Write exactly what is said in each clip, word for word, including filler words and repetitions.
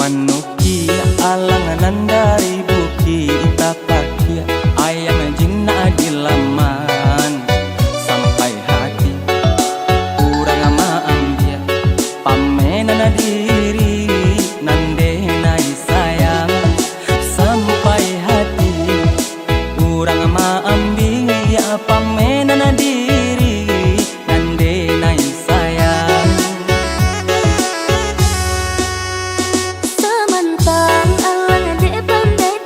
Manukiak alang nan dari bukik tapakiak, ayam jinak di laman sampai hati. Urang maambiak pamenan diri nan denai sayang sampai hati. Urang maambiak pamenan diri nan denai sayang. Samantang alang dek pandai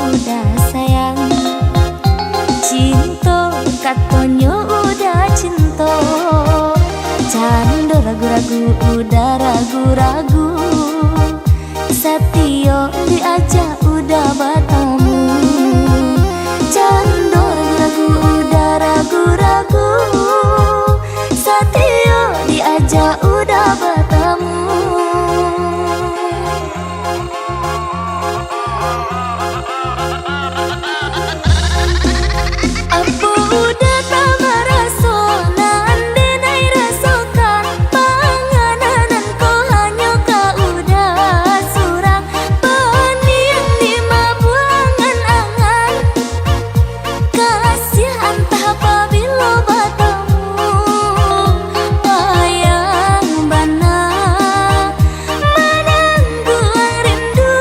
Uda sayang. Cinto, katonyo uda cinto. Cando ragu-ragu, uda ragu-ragu. Satio diajak uda batamu. Cando ragu-ragu, uda ragu-ragu. Satio diajak uda batamu. Apo uda tak maraso, nan denai rasokan, panganan ko hanyo ka uda surang, paniang di mabuangan angan. Kasiah antah pabilo batamu, payah bana manangguang rindu.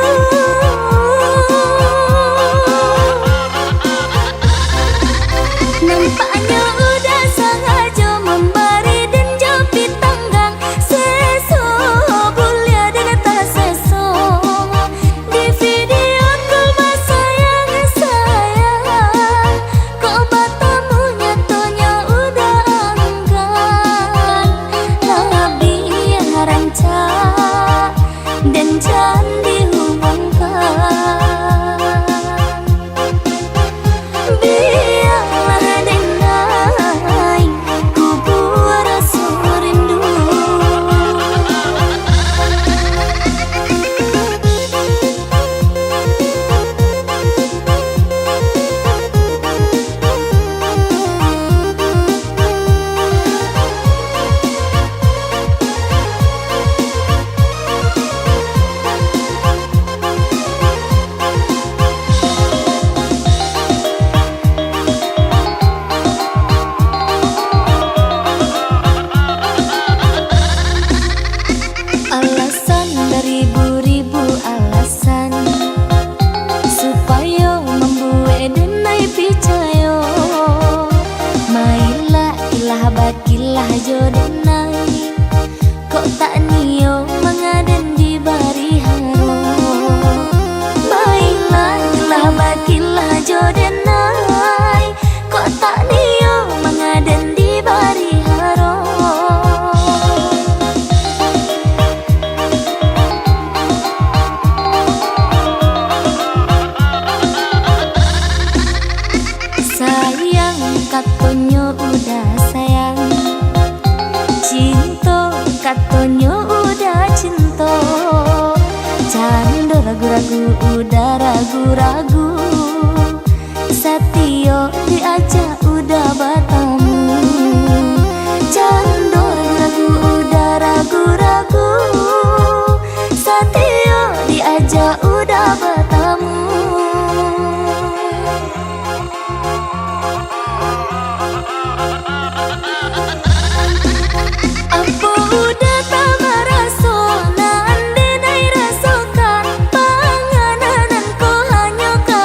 Nampaknyo uda sangajo mambari den jo pitanggang. Seso buliah den taseso. Di video call basayang-sayang. Kok batamu nyatonyo uda anggan. Labiah rancak den jan dihubungkan. Bialah denai kubua raso rindu. Alasan baribu-ribu alasan, supayo mambuek denai picayo. Mailah kilah bakilah jo denai. Kok tak nio mangaden di bari haro. Mailah kilah bakilah jo denai. Kok tak nio mangaden di bari haro. Sayang, katonyo uda sayang. Cinto, katonyo uda cinto. Cando ragu-ragu, uda ragu-ragu. Satio diajak uda batamu. Cando ragu-ragu, uda ragu-ragu. Satio diajak uda batamu. Apo uda tak maraso, nan denai rasokan, panganan ko hanyo ka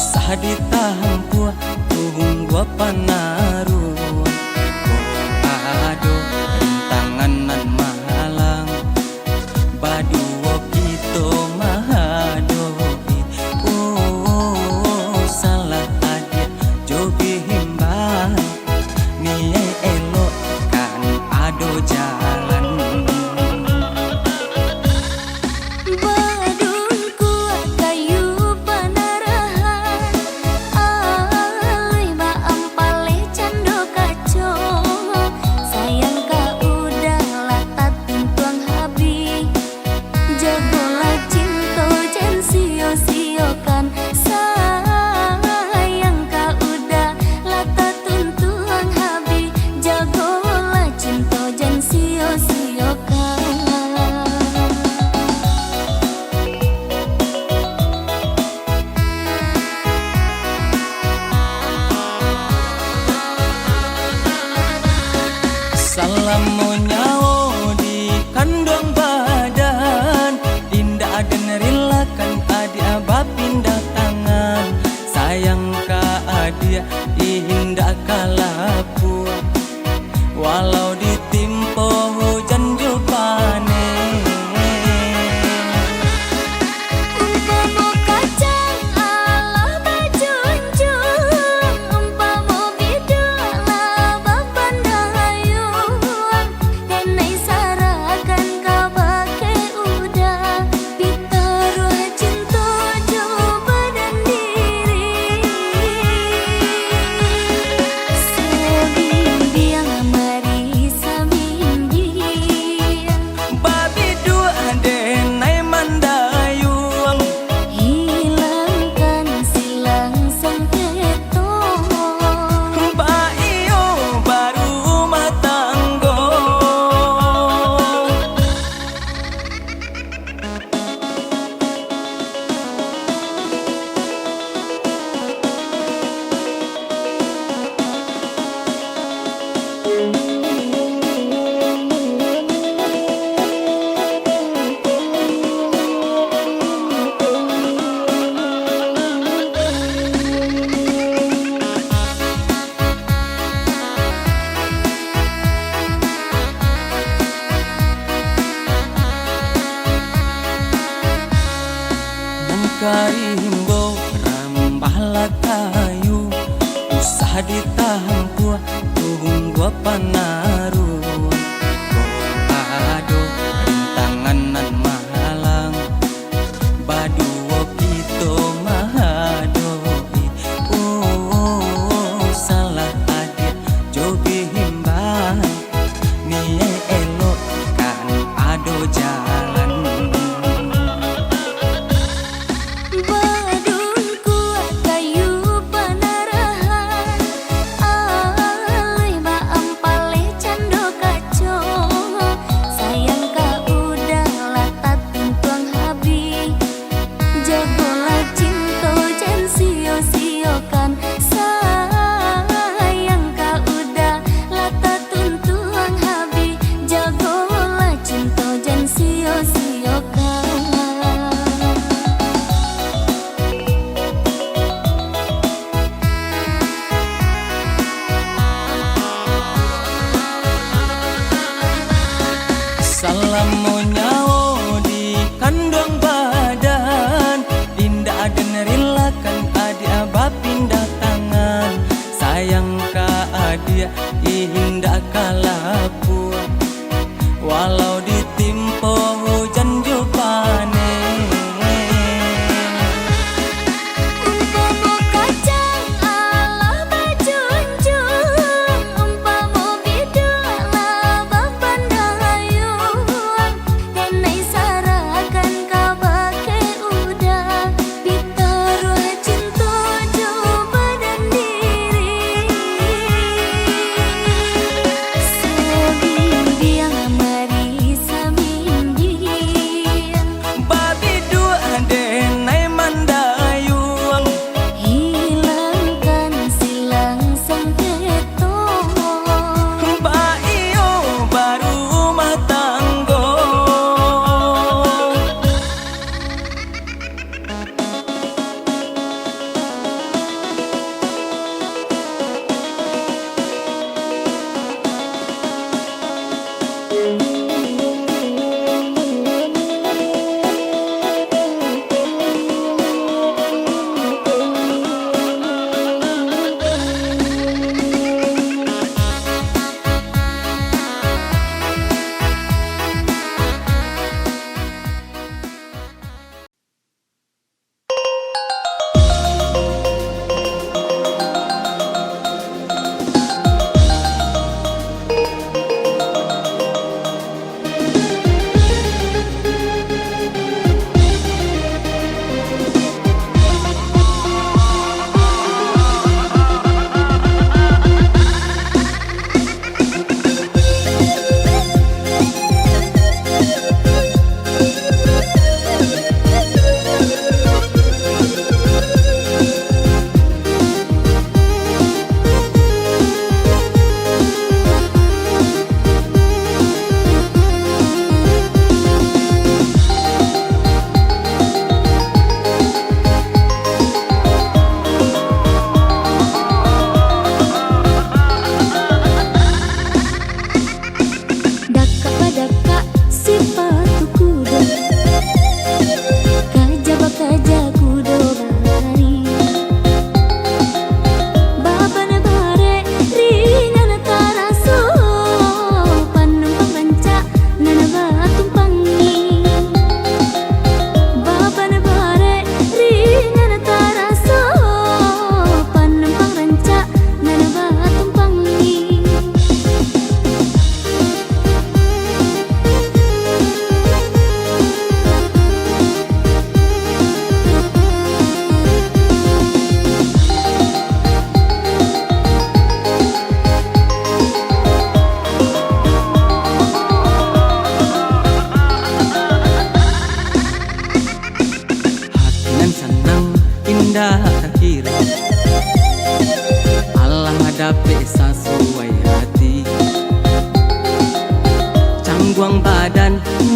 Usah ditampuah tunggu panaruah, kok ado rintangan nan mahalang, baduo kito mahadoi. Oh, salah adiak jo bimbang, niaik elok kan ado jalan. Badungkuak kayu panarahan, aluih baampaleh cando kaco. Sayang ka udah lah tatuntuang habih, jagolah cinto jan sio-siokan. Sayang ka udah lah tatuntuang habih, jagolah cinto jan sio-siokan. Salamo nyawo di kanduang badan, indak den rilakan adiak bapindah tangan. Sayang ka adiak, indak ka lapuah, walau ditimpo hujan jo paneh. Umpamo kacang alah bajunjuang, umpamo biduak lah bapandayuang, denai sarahkan kabake uda, pitaruah cinto jo badan diri. Sabimbiang mari sabimbiang, babiduak denai mandayuang, hilangkan silang sangketo, baiyo barumah tanggo. Nan ka diimbau rambahlah kayu, usah ditampuah tunggu panaruah. Kok ado rintangan nan mahalang, baduo kito mahadoi. Oh, salah adiak jo bimbang, niaik elok kan ado jalan. Badungkuak kayu panarahan, aluih baampaleh cando kaco. Sayang ka udah lah tatuntuang habih, jagolah cinto jan sio-siokan. Sayang ka udah lah tatuntuang habih, jagolah cinto jan sio-siokan. Salamo nyawo di kanduang badan, indak den rilakan adiak bapindah tangan. Sayang ka adiak, indak ka lapuah, walau ditimpo hujan jo paneh. Umpamo kacang alah bajunjuang, umpamo biduak lah bapandayuang, denai sarahkan kabake uda, pitaruah cinto jo badan diri.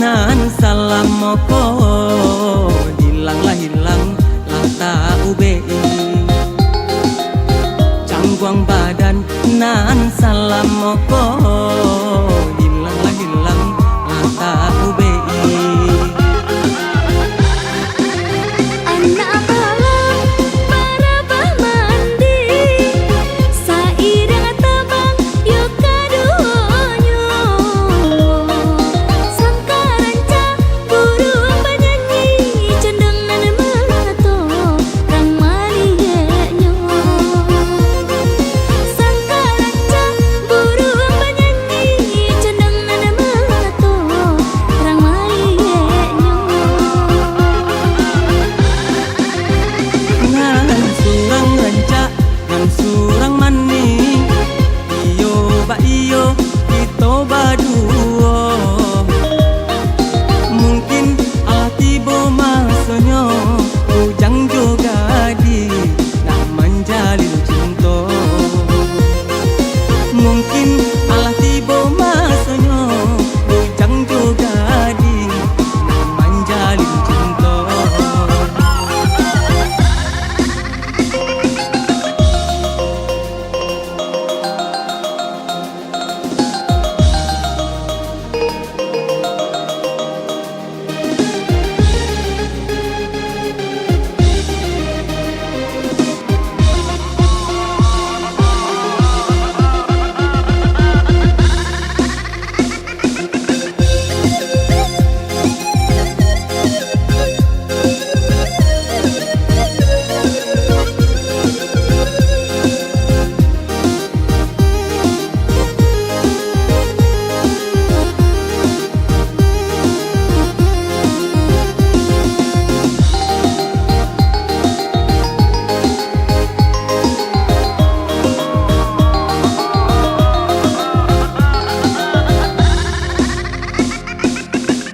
Nan salamo ko, ilang lah ilang, lah taubek-i. Cangguang badan nan salamo ko, ilang lah ilang, lah taubek-i. Anak balang barabah mandi, sairang tabang yo kaduonyo. Sangka rancak buruang banyanyi, condong nan malato rang malieknyo. Sangka rancak buruang banyanyi, condong nan malato rang malieknyo. Nan surang rancak, nan surang manih, iyo baiyo kito baduo. Mungkin alah tibo masonyo, bujang jo gadih nak manjalin cinto. Mungkin alah tibo masonyo, bujang jo gadih nak manjalin cinto.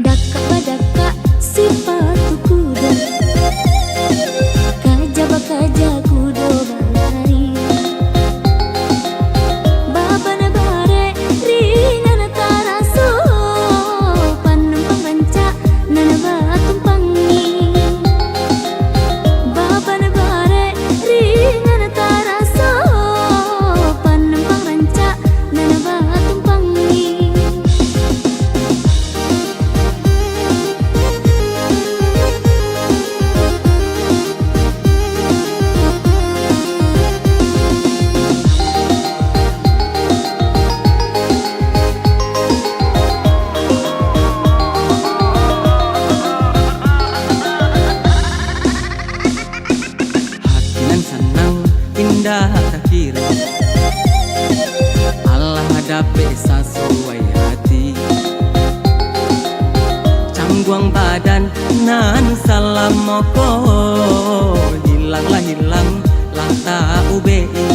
Dakak badakak sipatu kudo, kaja bakaja kudo balari. Baban barek ringan taraso, panumpang rancak nan batumpangi. Baban barek ringan taraso, panumpang rancak nan batumpangi. Hati nan sanang indak takiro, alah dapek sasuai hati. Cangguang badan nan salamo ko, ilang lah ilang, lah taubek-i.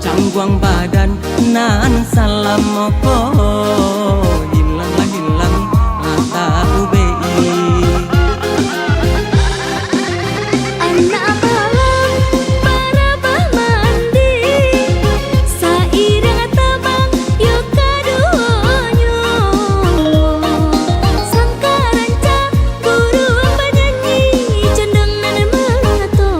Cangguang badan nan salamo ko, ilang lah ilang, lah taubek-i. Anak balang barabah mandi, sairang tabang yo kaduonyo. Sangka rancak buruang banyanyi, condong nan malato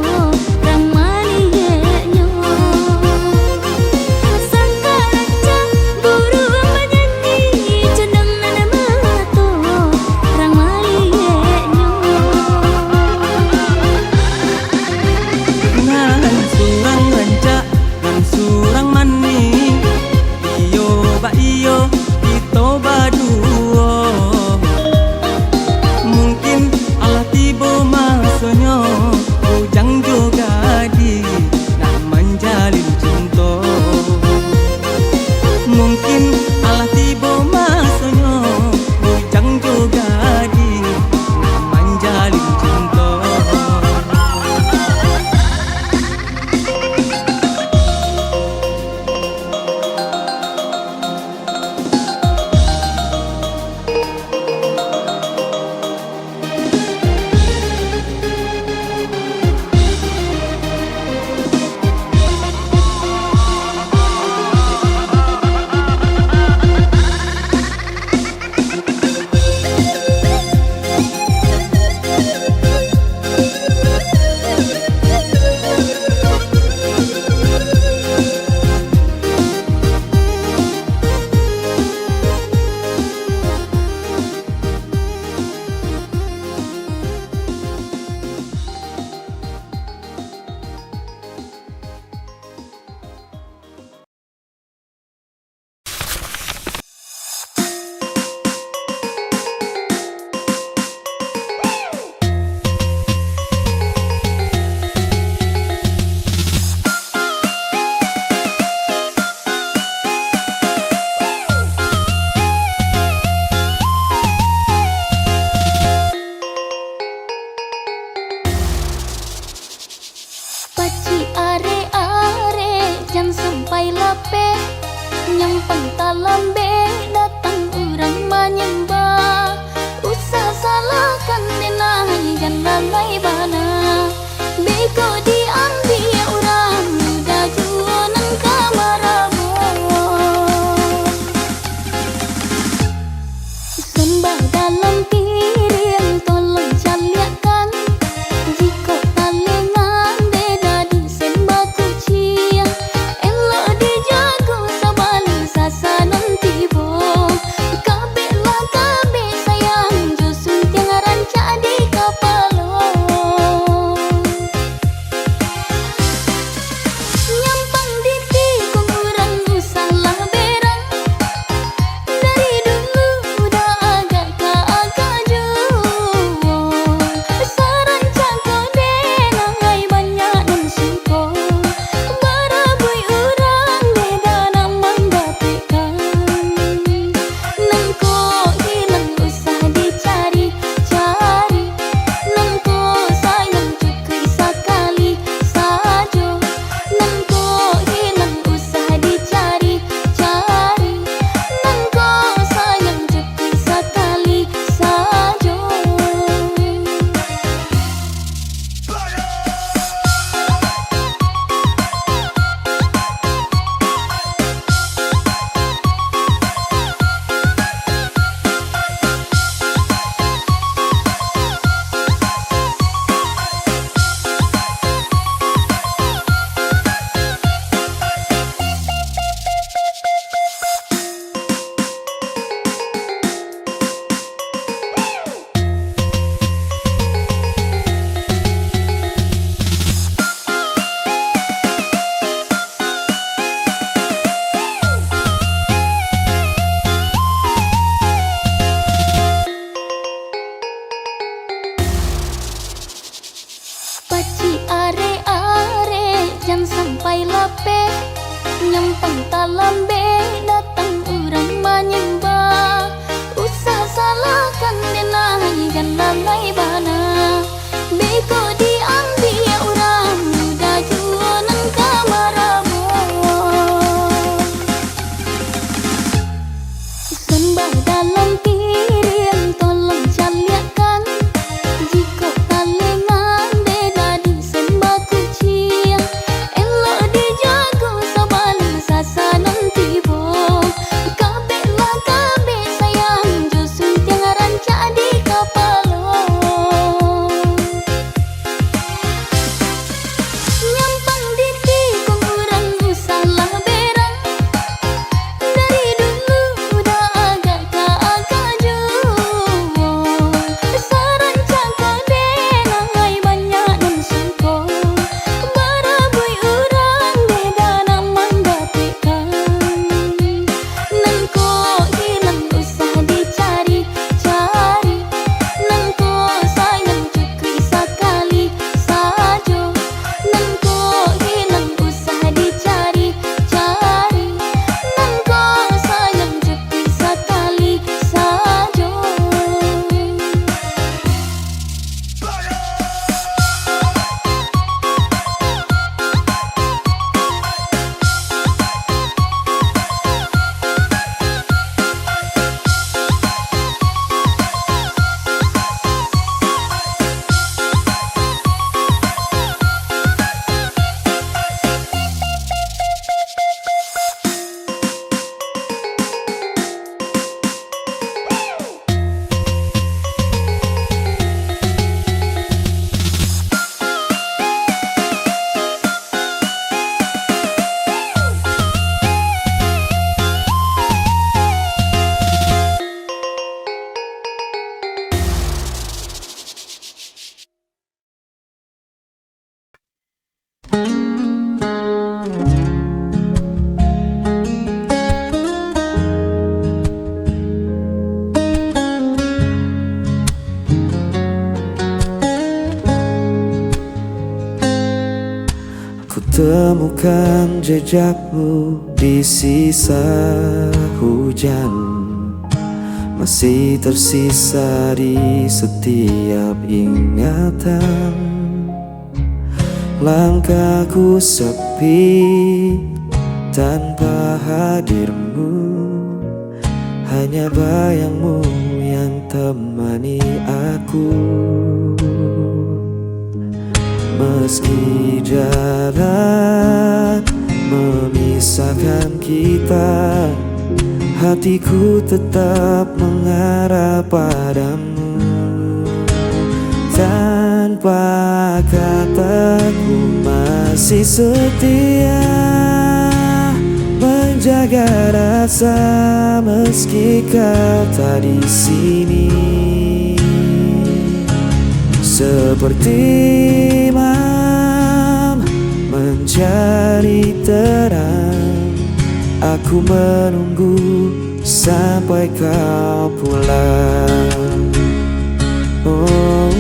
Cik arek-arek, jan sampai lapeh. Nyampang talambek, datang urang manyambah. Usah salahkan denai, jan lalai bana. Beko diambiak urang mudo juo nan ka marabo. Sambah dalam piriang, tolong caliakkan. Jikok talengan dek dadi sambah kuciang, elok dijago sabaliang sasanan tibo. Kabeklah kabek sayang, jo suntiang rancak di kapalo. Nyampang ditikung urang usahlah berang. Dari dulu dah agak ka agak juo. Sarancak ko denai banyak nan suko. Barabuik urang dek dah nak mandapekkan. Nan ko hilang usah dicari-cari. Nan ko sayang cukuik sakali sajo. Nan ko hilang usah dicari-cari. Nan ko sayang cukuik sakali sajo. Pacik arek-arek, jan sampai lapeh. Nyampang talambek, datang urang manyambah. Usah salahkan denai, jan lalai bana. Beko diambiak urang mudo juo nan ka marabo. Sambah dalam piriang, tolong caliakkan. Jikok talengan dek dadi sambah kuciang, elok dijago sabaliang sasanan tibo. Kabeklah kabek sayang, jo suntiang rancak di kapalo. Nyampang ditikung urang usahlah berang. Dari dulu dah agak ka agak juo. Sarancak ko denai banyak nan suko. Barabuik urang dek dah nak mandapekkan. Nan ko hilang usah dicari-cari. Nan ko sayang cukuik sakali sajo. Nan ko hilang usah dicari-cari. Nan ko sayang cukuik sakali sajo. Ku temukan jejakmu di sisa hujan, masih tersisa di setiap ingatan. Langkahku sepi tanpa hadirmu, hanya bayangmu yang temani aku. Meski jarak memisahkan kita, hatiku tetap mengarah padamu. Tanpa kata, ku masih setia menjaga rasa meski kau tak di sini. Seperti imam mencari terang, aku menunggu sampai kau pulang. Oh,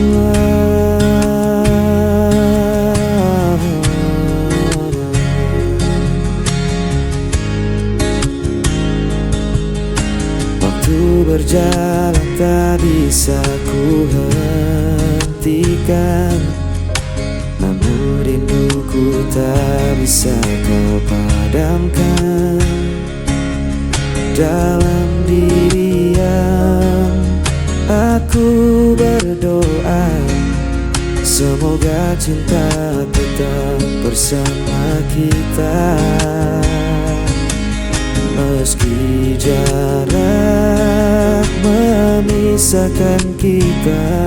waktu berjalan tak bisa ku hentikan, namun rinduku tak bisa kau padamkan. Dalam diam, aku berdoa, semoga cinta tetap bersama kita. Meski jarak memisahkan kita,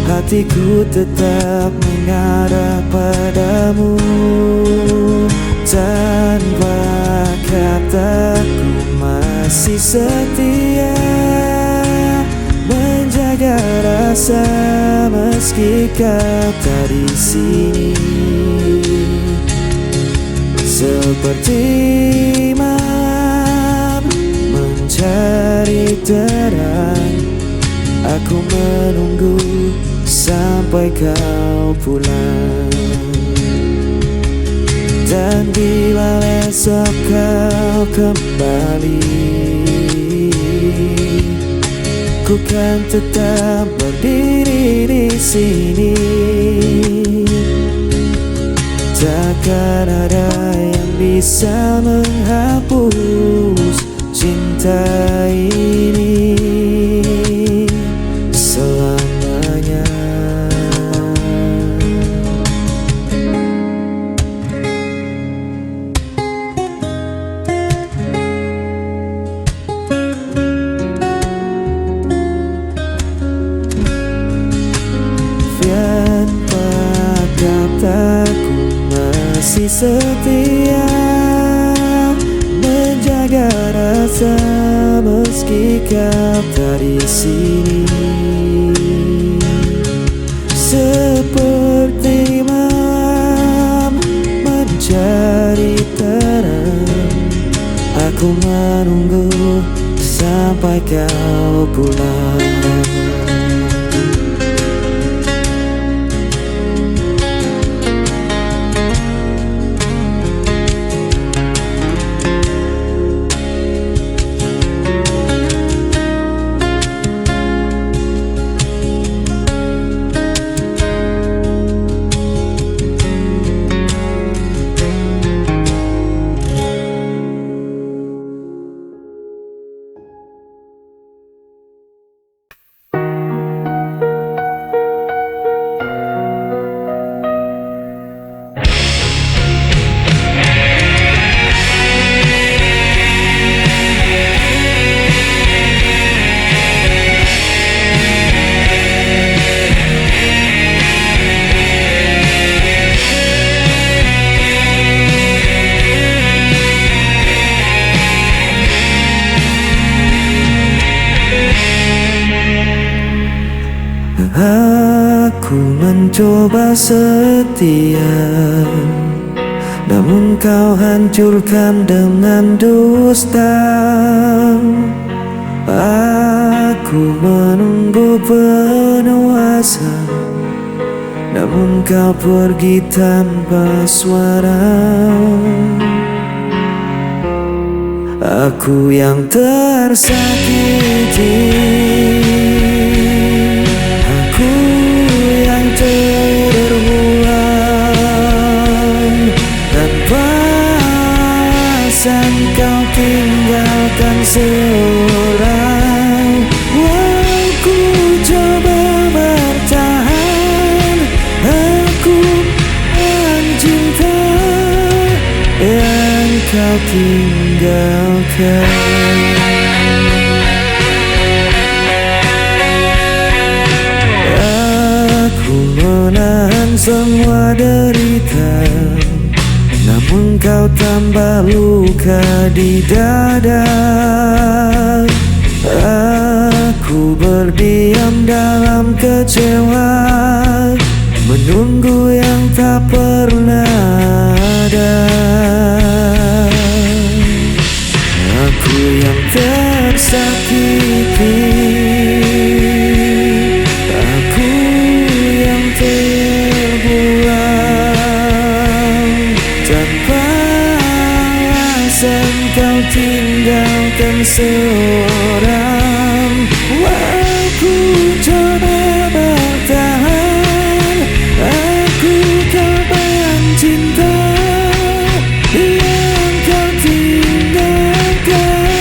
hatiku tetap mengarah padamu. Tanpa kata, ku masih setia menjaga rasa meski kau tak di sini. Seperti imam mencari terang, aku menunggu sampai kau pulang. Dan bila esok kau kembali, ku kan tetap berdiri di sini. Takkan ada yang bisa menghapus cinta ini selamanya. Pian pakataku masih setia menjaga rasa meski kau tak di sini. Seperti imam mencari terang, aku menunggu sampai kau pulang. Aku mencoba setia, namun kau hancurkan dengan dusta. Aku menunggu penuh asa, namun kau pergi tanpa suara. Aku yang tersakiti, aku yang terbuang. seorang. Walau ku coba bertahan, aku mencinta yang kau tinggalkan. Aku menahan semua derita, namun kau tambah luka di dada. Aku berdiam dalam kecewa, menunggu yang tak pernah ada. Aku yang tersakiti, aku yang terbuang. Tanpa alasan kau tinggalkan seorang. Walau ku coba bertahan, aku korban cinta yang kau tinggalkan.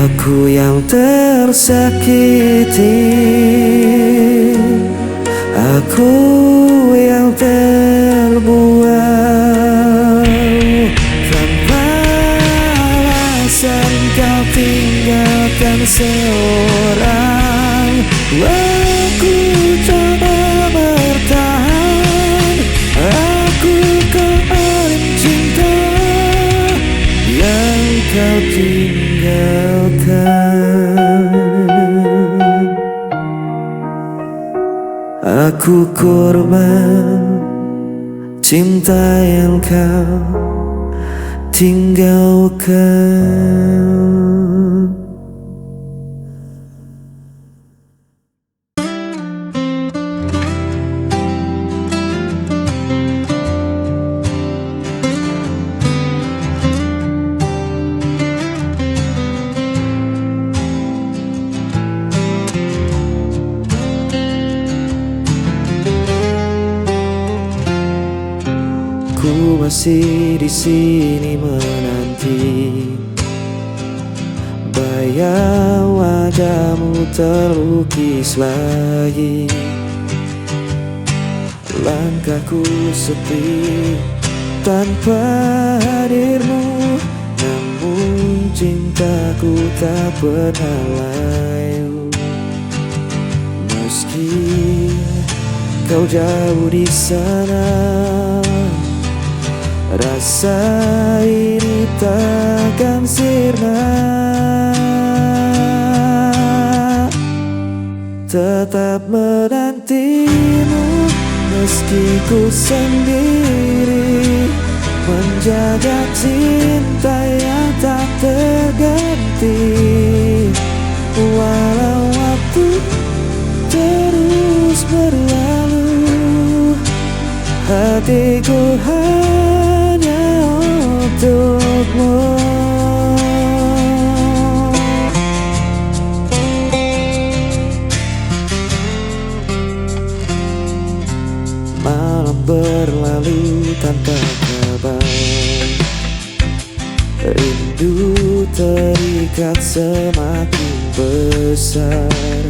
Aku yang tersakiti, aku yang terbuang. Tanpa alasan kau tinggalkan seorang. Aku coba bertahan, aku korban cinta yang kau tinggalkan. Aku korban cinta yang kau tinggalkan. Ku masih di sini menanti. Bayang wajahmu terlukis lagi. Langkahku sepi tanpa hadirmu, namun cintaku tak pernah layu. Meski kau jauh di sana, rasa ini takkan sirna. Tetap menantimu, meski ku sendiri, menjaga cinta yang tak terganti. Walau waktu terus berlalu, hatiku hanya untukmu. Malam berlalu tanpa kabar. Rindu terikat semakin besar.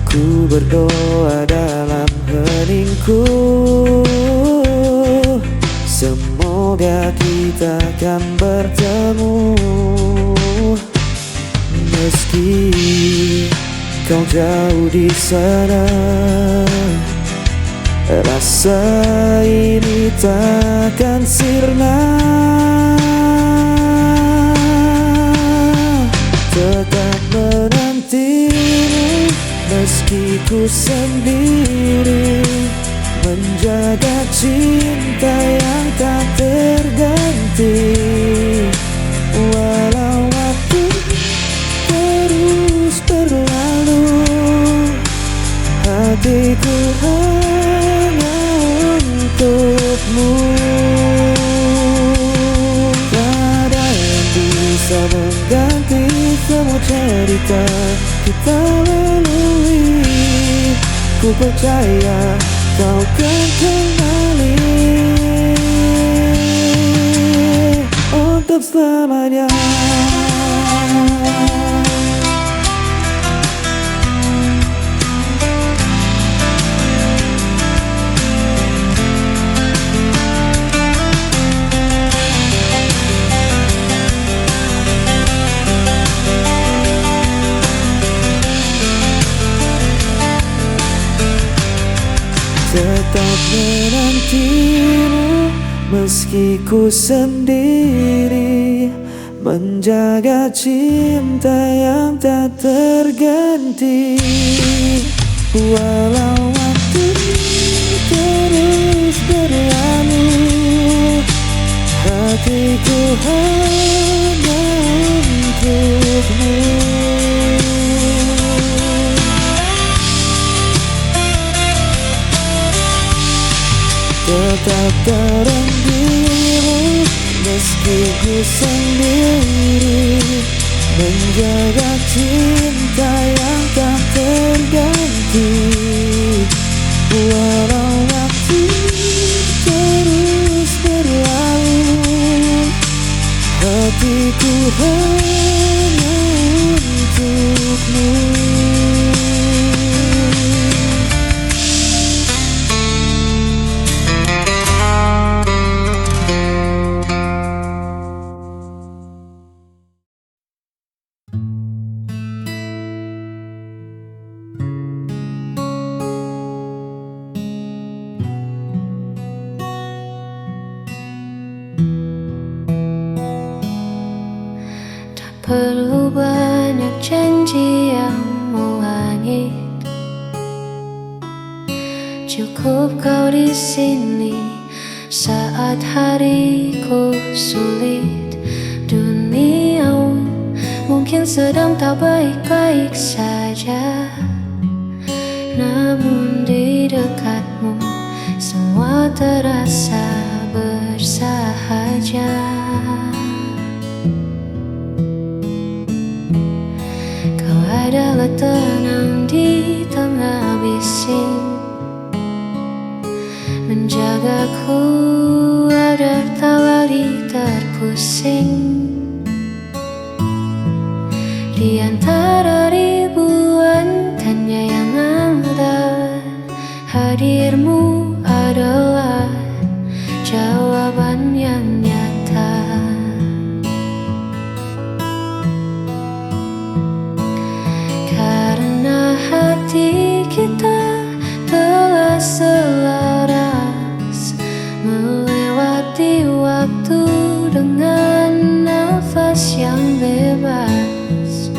Ku berdoa dalam heningku, semoga kita akan bertemu. Meski kau jauh di sana, rasa ini takkan sirna. Tetap menantimu, meski ku sendiri, menjaga cinta yang tak terganti. Walau waktu Kita, kita lalui, ku percaya kau kan kembali untuk selamanya. Tetap menantimu meski ku sendiri, menjaga cinta yang tak terganti. Walau waktu terus berlalu, hatiku hanya untukmu. Tetap terendam meski ku sendiri, menjaga cinta yang tak terganti. Walau waktu terus berlalu, hatiku hanya untukmu. Tak perlu banyak janji yang mawangit, cukup kau di sini saat hariku sulit. Dunia mungkin sedang tak baik-baik saja, namun di dekatmu semua terasa bersahaja. Kau adalah tenang di tengah bising, menjagaku agar tak lari terpusing. Di antara ribuan tanya yang ada, hadirmu adalah jawaban yang nyata. Karena hati kita telah selaras, melewati waktu dengan nafas yang bebas.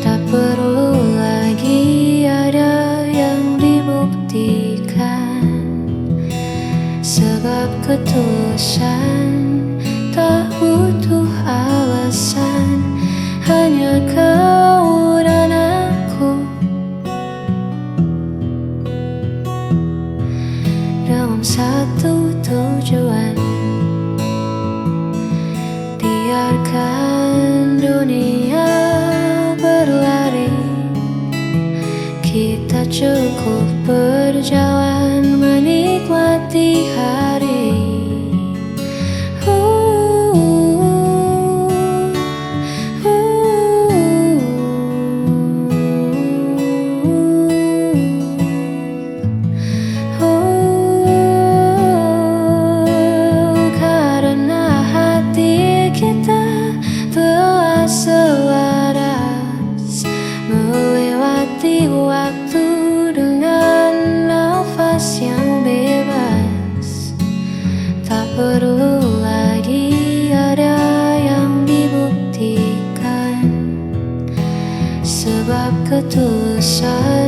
Tak perlu lagi ada yang dibuktikan, sebab ketulusan tak butuh alasan. Hanya kau dan aku dalam satu tujuan. Biarkan dunia berlari, kita cukup berjalan menikmati hari. Oh, karena hati kita telah selaras, melewati waktu dengan nafas yang bebas. Tak perlu lagi ada yang dibuktikan, sebab ketulusan